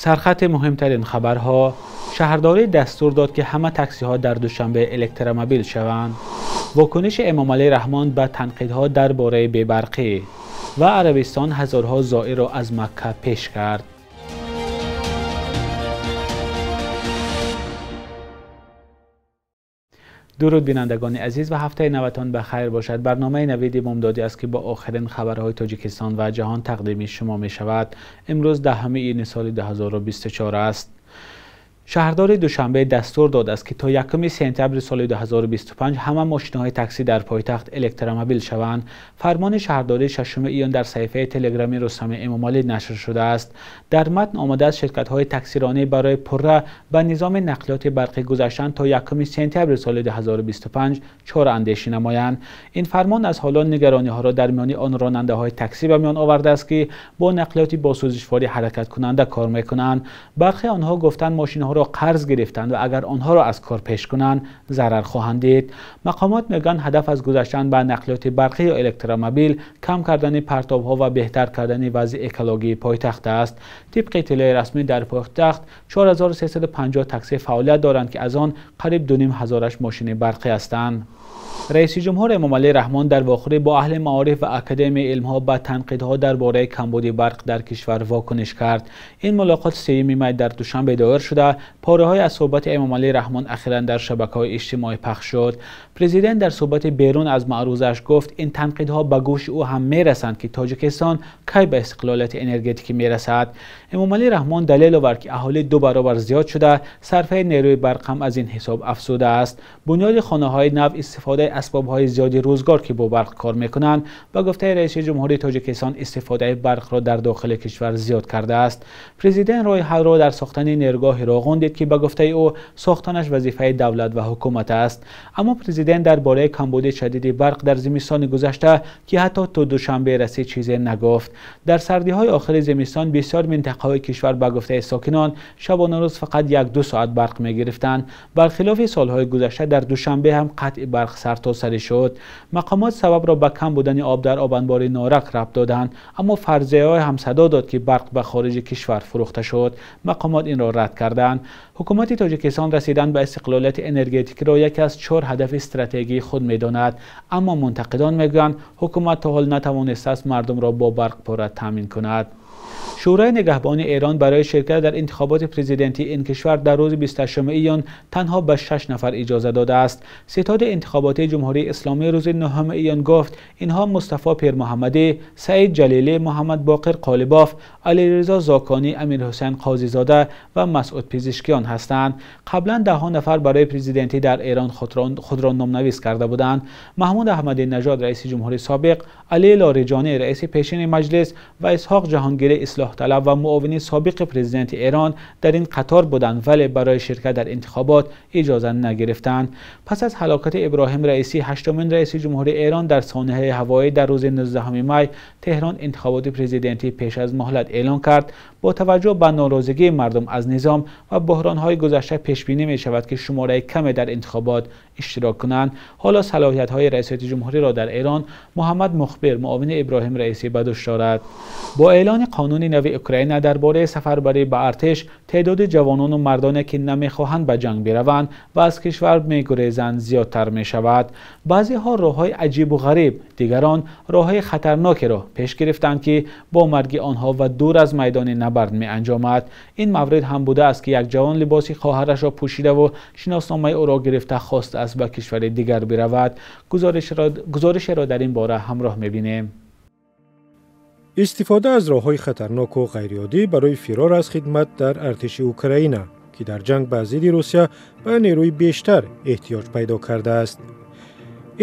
Сархати муҳимтарин хабарҳо. Шаҳрдорӣ дастур дод, ки ҳама таксиҳо дар Душанбе электромобил шаванд. Вокуниши Эмомалӣ Раҳмон ба танқидҳо дар бораи бебарқӣ. Ва Арабистон ҳазорҳо зоирро аз Макка пеш кард. Дуруд бинандагони азиз ва ҳафтаи наватон ба хайр бошад. Барномаи навиди бомдодӣ аст, ки бо охирин хабарҳои Тоҷикистон ва ҷаҳон тақдими шумо мешавад. Имрӯз 10 июни соли 2024 аст. Шаҳрдори Душанбе дастур додааст, ки то 1 сентябри соли 2025 ҳама мошинҳои таксӣ дар пойтахт электромобил шаванд. Фармони шаҳрдорӣ 6 июн дар саҳифаи телеграми Рустами Эмомалӣ нашр шудааст. Дар матн омадааст, ширкатҳои таксиронӣ барои пурра ба низоми нақлиёти барқӣ гузаштан то 1 сентябри соли 2025 чораандешӣ намоянд. Ин фармон аз ҳоло нигарониҳоро дар миёни он ронандаҳои таксӣ ба миён овардааст, ки бо нақлиёти бо сӯзишворӣ ҳаракаткунанда кор мекунанд. Бархе онҳо гуфтанд, мошинҳо қарз гирифтанд ва агар онҳоро аз кор пеш кунанд, зарар хоҳанд дид. Мақомот мегӯянд, ҳадаф аз гузаштан ба нақлиёти барқӣ ё электромобил кам кардани партобҳо ва беҳтар кардани вазъи экологии пойтахт аст. Тибқи иттилои расмӣ, дар пойтахт 4350 такси фаъолият доранд, ки аз он қариб 2,5 ҳазораш мошини барқӣ ҳастанд. Раиси ҷумҳур Эмомалӣ Раҳмон дар вохӯрӣ бо аҳли маориф ва Академияи илмҳо ба танқидҳо дар бораи камбуди барқ дар кишвар вокуниш кард. Ин мулоқот 3 май дар Душанбе доир шуда, пораҳое аз суҳбати Эмомалӣ Раҳмон ахиран дар шабакаҳои иҷтимоӣ пахш шуд. Президент дар суҳбати берун аз маърузааш гуфт, ин танқидҳо ба гӯши ӯ ҳам мерасанд, ки Тоҷикистон кай ба истиқлолияти энергетикӣ мерасад. Эмомалӣ Раҳмон далел овард, ки аҳолӣ 2 баробар зиёд шуда, сарфаи нерӯи барқ ҳам аз ин ҳисоб афзудааст. Бунёди хонаҳои нав, истифодаи асбобҳои зиёди рӯзгор, ки бо барқ кор мекунанд, ба гуфтаи раиси ҷумҳурии Тоҷикистон истифодаи барқро дар дохили кишвар зиёд кардааст. Президент роҳи ҳалро дар сохтани нерӯгоҳи Роғун дид, ки ба гуфтаи ӯ сохтанаш вазифаи давлат ва ҳукумат аст. Аммо президент дар бораи камбуди шадиди барқ дар зимистони гузашта, ки ҳатто то Душанбе расид, чизе нагуфт. Дар сардиҳои охири зимистон бисёр минтақаҳои кишвар ба гуфтаи сокинон шабонарӯз фақат 1-2 соат барқ мегирифтанд. Бархилофи солҳои гузашта дар Душанбе ҳам қатъи барқ сартосарӣ шуд. Мақомот сабабро ба кам будани об дар обанбори Норак рабт доданд, аммо фарзияҳое ҳам садо дод, ки барқ ба хориҷи кишвар фурӯхта шуд. Мақомот инро рад карданд. Ҳукумати Тоҷикистон расидан ба истиқлолияти энергетикиро яке аз 4 ҳадафи стратегии худ медонад, аммо мунтақидон мегӯянд, ҳукумат то ҳол натавонистааст мардумро бо барқ пурра таъмин кунад. Шӯрои нигаҳбони Эрон барои ширкат дар интихоботи президентии ин кишвар дар рӯзи 28 июн танҳо ба 6 нафар иҷоза додааст. Ситоди интихоботии Ҷумҳурии Исломӣ рӯзи 9 июн гуфт, инҳо Мустафо Пирмуҳаммадӣ, Саид Ҷалилӣ, Муҳаммад Боқир Қолибоф, Алиризо Зоконӣ, Амирҳусайн Қозизода ва Масъуд Пизишкиён ҳастанд. Қаблан даҳҳо нафар барои президентӣ дар Эрон худро номнавис карда буданд. Маҳмуд Аҳмадинажод, раиси ҷумҳури собиқ, Алӣ Лориҷонӣ, раиси пешини маҷлис ва Исҳоқ Ҷаҳонгири ислоҳталаб ва муовини собиқи президенти Эрон дар ин қатор буданд, вале барои ширкат дар интихобот иҷоза нагирифтанд. Пас аз ҳалокати Иброҳим Раисӣ, 8-умин раиси ҷумҳури Эрон дар санҳаи ҳавоӣ дар рӯзи 19 май, Теҳрон интихоботи президентӣ пеш аз муҳлат эълон кард. Бо таваҷҷӯҳ ба норозигии мардум аз низом ва буҳронҳои гузашта пешбинӣ мешавад, ки шумораи каме дар интихобот иштирок кунанд. Ҳоло салоҳиятҳои раисияти ҷумҳуриро дар Эрон Муҳаммад Мухбир, муовини Иброҳим Раисӣ, ба дӯш дорад. Бо эълони қонуни нави Украина дар бораи сафарбарӣ ба артиш, теъдоди ҷавонону мардоне, ки намехоҳанд ба ҷанг бираванд ва аз кишвар мегурезанд, зиёдтар мешавад. Баъзеҳо роҳҳои аҷибу ғариб, дигарон роҳҳои хатарнокеро пеш гирифтанд, ки бо марги онҳо ва дур аз майдони набард меанҷомад. Ин маврид ҳам будааст, ки як ҷавон либоси хоҳарашро пӯшидаву шиносномаи ӯро гирифта хостааст ба кишвари дигар биравад. Гузоришеро дар ин бора ҳамроҳ мебинем. Истифода аз роҳҳои хатарноку ғайриоддӣ барои фирор аз хидмат дар артиши Украина, ки дар ҷанг ба зидди Русия ба нерӯи бештар эҳтиёҷ пайдо кардааст.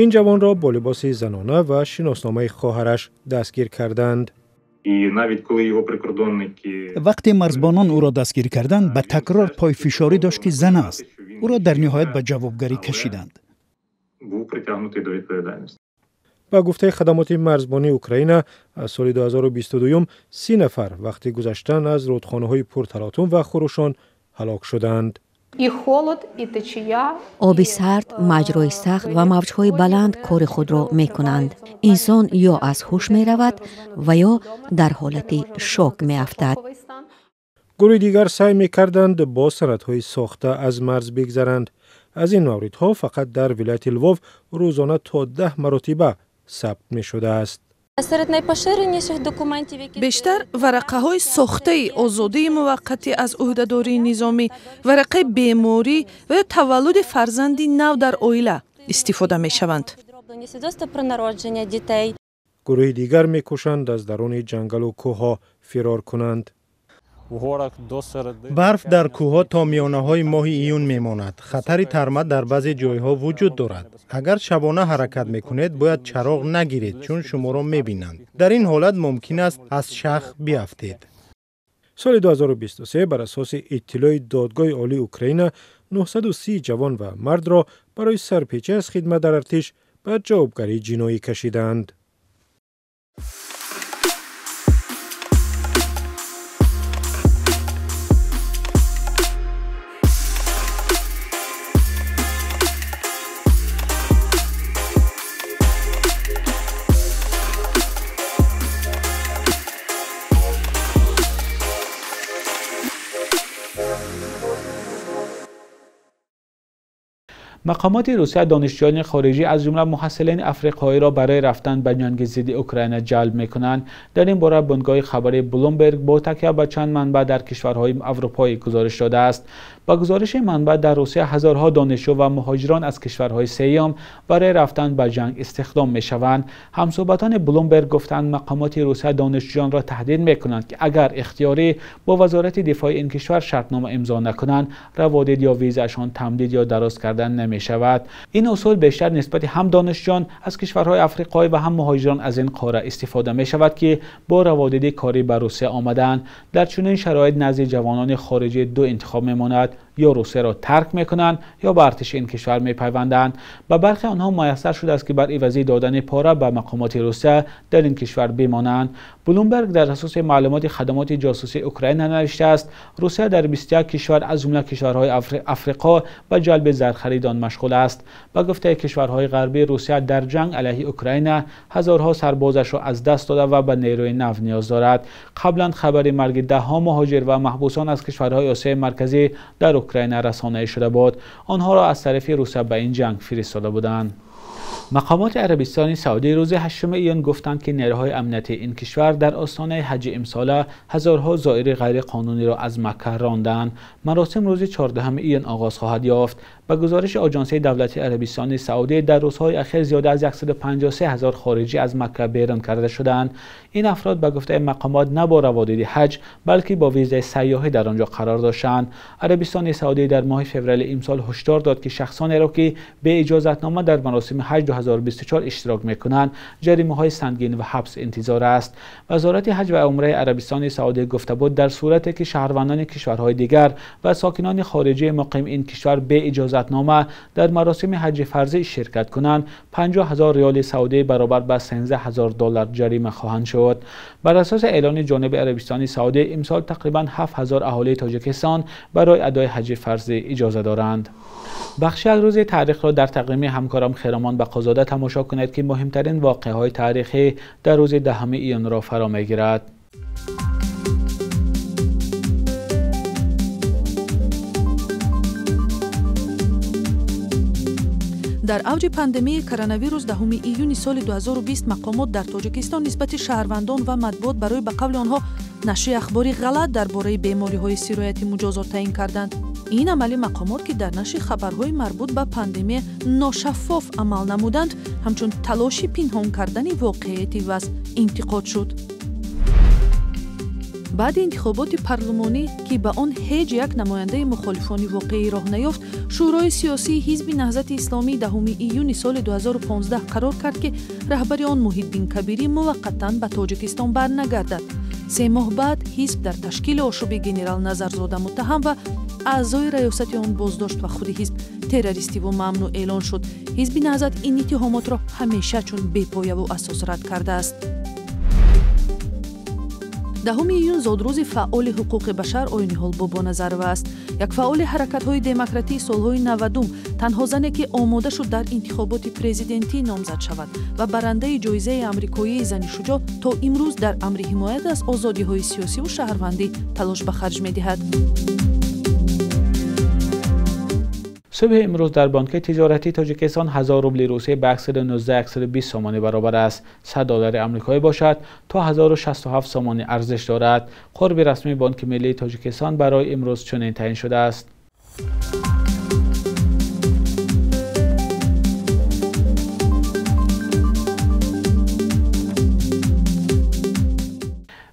Ин ҷавонро бо либоси занона ва шиносномаи хоҳараш дастгир карданд. Вақте марзбонон ӯро дастгир карданд, ба такрор пойфишорӣ дошт, ки зан аст. Ӯро дар ниҳоят ба ҷавобгарӣ кашиданд. Ба гуфтаи хадамоти марзбонии Украина, аз соли 2022 30 нафар вақти гузаштан аз рудхонаҳои пурталотум ва хурӯшон ҳалок шуданд. Оби сард, маҷрои сахт ва мавҷҳои баланд кори худро мекунанд. Инсон ё аз ҳуш меравад ва ё дар ҳолати шок меафтад. Гурӯҳи дигар саъй мекарданд бо санадҳои сохта аз марз бигзаранд. Аз ин мавридҳо фақат дар вилояти Лвов рӯзона то 10 маротиба сабт мешудааст. Бештар варақаҳои сохтаи озодии муваққатӣ аз ӯҳдадории низомӣ, варақаи беморӣ ва ё таваллуди фарзанди нав дар оила истифода мешаванд. Гурӯҳи дигар мекӯшанд аз даруни ҷангалу кӯҳҳо фирор кунанд. Барф дар кӯҳҳо то миёнаҳои моҳи июн мемонад. Хатари тарма дар баъзе ҷойҳо вуҷуд дорад. Агар шабона ҳаракат мекунед, бояд чароғ нагиред, чун шуморо мебинанд. Дар ин ҳолат мумкин аст аз шах биафтед. Соли 2023 бар асоси иттилои Додгоҳи Олии Украина 930 ҷавон ва мардро барои сарпечӣ аз хидмат дар артиш ба ҷавобгарии ҷиноӣ кашиданд. Мақомоти Русия донишҷӯёни хориҷӣ аз ҷумла муҳассилини африқоиро барои рафтан ба ҷанги зидди Украина ҷалб мекунанд. Дар ин бора бунгоҳи хабарии Блумберг бо такя ба чанд манбаъ дар кишварҳои аврупоӣ гузориш додааст. Ба гузориши манбаъ дар Русия ҳазорҳо донишҷӯ ва муҳоҷирон аз кишварҳои сеюм барои рафтан ба ҷанг истихдом мешаванд. Ҳамсӯҳбатони Блумберг гуфтанд мақомоти Русия донишҷӯёнро таҳдид мекунанд, ки агар ихтиёрӣ бо вазорати дифои ин кишвар шартнома имзо накунанд, раводид ё визаашон тамдид ё дароз кардан намешавад. Ин усул бештар нисбати ҳам донишҷӯён аз кишварҳои африқоӣ ва ҳам муҳоҷирон аз ин қора истифода мешавад, ки бо раводиди корӣ ба Русия омадаанд. Дар чунин шароит назди ҷавонони хориҷӣ ду интихоб мемонад: ё Русияро тарк мекунанд, ё ба артиши ин кишвар мепайванданд. Ба бархе онҳо муяссар шудааст, ки бар ивази додани пора ба мақомоти Русия дар ин кишвар бимонанд. Блумберг дар асоси маълумоти хадамоти ҷосусии Украина навиштааст, Русия дар 21 кишвар аз ҷумла кишварҳои Африқо ба ҷалби зархаридон машғул аст. Ба гуфтаи кишварҳои ғарбӣ, Русия дар ҷанг алайҳи Украина ҳазорҳо сарбозашро аз даст дода ва ба нерӯи нав ниёз дорад. Қаблан хабари марги даҳҳо муҳоҷир ва маҳбусон аз кишварҳои Осиёи Марказӣ дар Украина расонаӣ шуда буд. Онҳоро аз тарафи Русия ба ин ҷанг фиристода буданд. Мақомоти Арабистони Саудӣ рӯзи 8 июн гуфтанд, ки нерӯҳои амниятии ин кишвар дар остонаи ҳаҷи имсола ҳазорҳо зоири ғайриқонуниро аз Макка ронданд. Маросим рӯзи 14 июн оғоз хоҳад ёфт. Ба гузориши Оҷонсии давлати Арабистони Саудӣ дар рӯзҳои ахир зиёда аз 153 ҳазор хориҷӣ аз Макка берун карда шуданд. Ин афрод ба гуфтаи мақомот на бо раводиди ҳаҷ, балки бо визаи сайёҳӣ дар он ҷо қарор доштанд. Арабистони Саудӣ дар моҳи феврали имсол ҳушдор дод, ки шахсонеро, ки бе иҷозатнома дар маросими ҳаҷ 2024 иштирок мекунанд, ҷаримаҳои сангин ва ҳабс интизор аст. Вазорати ҳаҷ ва умраи Арабистони Саудӣ гуфта буд, дар сурате ки шаҳрвандони кишварҳои дигар ва сокинони хориҷии муқими ин кишвар бе иҷозатнома дар маросими ҳаҷи фарзӣ ширкат кунанд, 50 ҳазор риёли саудӣ баробар ба 13 ҳазор доллар ҷарима хоҳанд шуд. Бар асоси эълони ҷониби Арабистони Саудӣ, имсол тақрибан 7 ҳазор аҳолии Тоҷикистон барои адои ҳаҷи фарзӣ иҷоза доранд. Бахши як рӯзи таърихро дар тақвими ҳамкорам Хиромон Бақозода тамошо кунед, ки муҳимтарин воқеаҳои таърихӣ дар рӯзи 10 июнро фаро мегирад. Дар авҷи пандемияи коронавирус 10 июни соли 2020 мақомот дар Тоҷикистон нисбати шаҳрвандон ва матбуот барои ба қавли онҳо нашри ахбори ғалат дар бораи бемориҳои сироятӣ муҷозот таъин карданд. Ин амали мақомот, ки дар нашри хабарҳои марбут ба пандемия ношаффоф амал намуданд, ҳамчун талоши пинҳон кардани воқеияти вазъ интиқод шуд. Баъди интихоботи парлумонӣ, ки ба он ҳеҷ як намояндаи мухолифони воқеӣ роҳ наёфт, Шӯрои сиёсии ҳизби Наҳзати Исломӣ 10 июни соли 2015 қарор кард, ки раҳбари он Муҳиддин Кабирӣ муваққатан ба Тоҷикистон барнагардад. 3 моҳ баъд ҳизб дар ташкили ошӯби генерал Назарзода муттаҳам ва аъзои раёсати он боздошт ва худи ҳизб террористиву мамнӯъ эълон шуд. Ҳизби Наҳзат ин иттиҳомотро ҳамеша чун бепояву асос рад кардааст. 10 июн зодрӯзи фаъоли ҳуқуқи башар Оиниҳол Бобоназарова аст. Як фаъоли ҳаракатҳои демократии солҳои 90, танҳо зане ки омода шуд дар интихоботи президентӣ номзад шавад ва барандаи ҷоизаи амрикоии зани шуҷоъ, то имрӯз дар амри ҳимоят аз озодиҳои сиёсиву шаҳрвандӣ талош ба харҷ медиҳад. Субҳи имрӯз дар Бонки тиҷоратии Тоҷикистон 1000 рубли Русия ба 119-120 сомонӣ баробар аст. 100 доллари амрикоӣ бошад то 1067 сомонӣ арзиш дорад. Қурби расмии Бонки миллии Тоҷикистон барои имрӯз чунин таъин шудааст.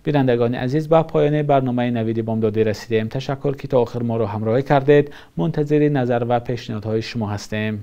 Бинандагони азиз, ба поёни барномаи Навиди Бомдодӣ расидем. Ташаккур, ки то охир моро ҳамроҳӣ кардед. Мунтазири назар ва пешниҳодҳои шумо ҳастем.